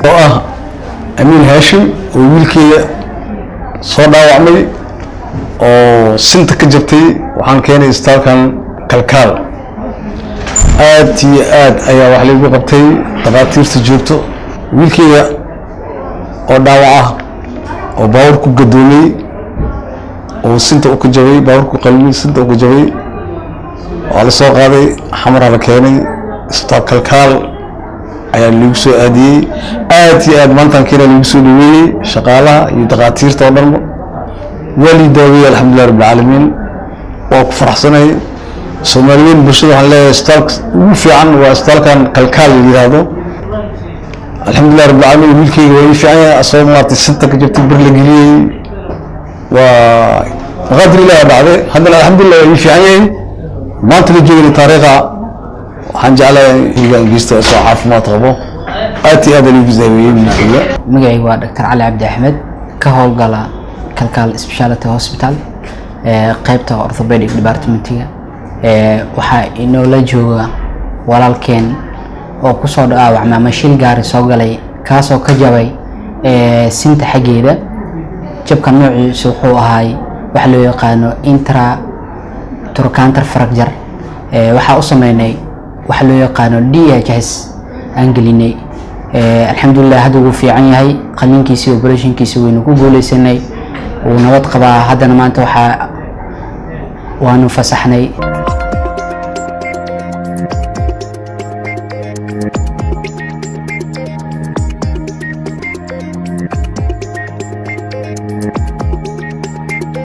Oo ah Amiin Haashim oo wiilkeyga soo dhaawacmay oo sinta ka jabtay, waxaan keenay isbitaalkan Kalkaal. Aad iyo aad ayaa wax laygu qabtay dhakhaatiirta joogto. Wiilkeyga oo dhaawac ah oo baabuur ku gadoomay oo sinta u ka jabay, baabuurku qalmay, sinta u ka jabay, waa la soo qaaday, Xamaraa la keenay. Isbitaal Kalkaal ayaa lagu soo aadiyey. Aad iyo aad maantaan keena lagu soo dhaweeyey shaqaalaha iyo dhakhaatiirta oo dhanba. Waa lii daaweeyey, alxamdulilah rabbilcaalamiin, waa ku faraxsanay. Soomaaliyeed, bulshada waxaan leeyahay, isbitaalka ugu fiican waa isbitaalkan Kalkaal la yidhaahdo. Alxamdulilah rabbilcaalamiin, wiilkeyga waa ii fiican yahay, asagoo maartay sinta ka jabtay, bir la geliyey. Waa maqaadir Ilaah dhacday, haddana alxamdulilah waa ii fiican yahay. Maanta la joogna taariikha, waxaan jeclahay hilgaan geysta isoo caafimaad qabo. Aad iyo aad aan igu daaweeyey wiilkeyga. Magacaygu waa Dr. Cali Cabdi Axmed, ka howlgala Kalkaal Speciality Hospital ee qeybta orthopedic departmentiga. Waxaa inoola jooga walaalkeen oo kusoo dhaawacmay ama shil gaari soo galay, kaasoo ka jabay sinta xaggeeda. Jabka noociisa wuxuu ahaay waxa loo yaqaano intra trochanter fracture. Waxaa u sameynay waxa loo yaqaano DHS aan gelinay. Alxamdulilah, hadda wuu fiican yahay. Qaliinkiisii, operationkiisi waynu ku guuleysanay, wuu nabad qabaa. Haddana maanta waxaa waanu fasaxnay.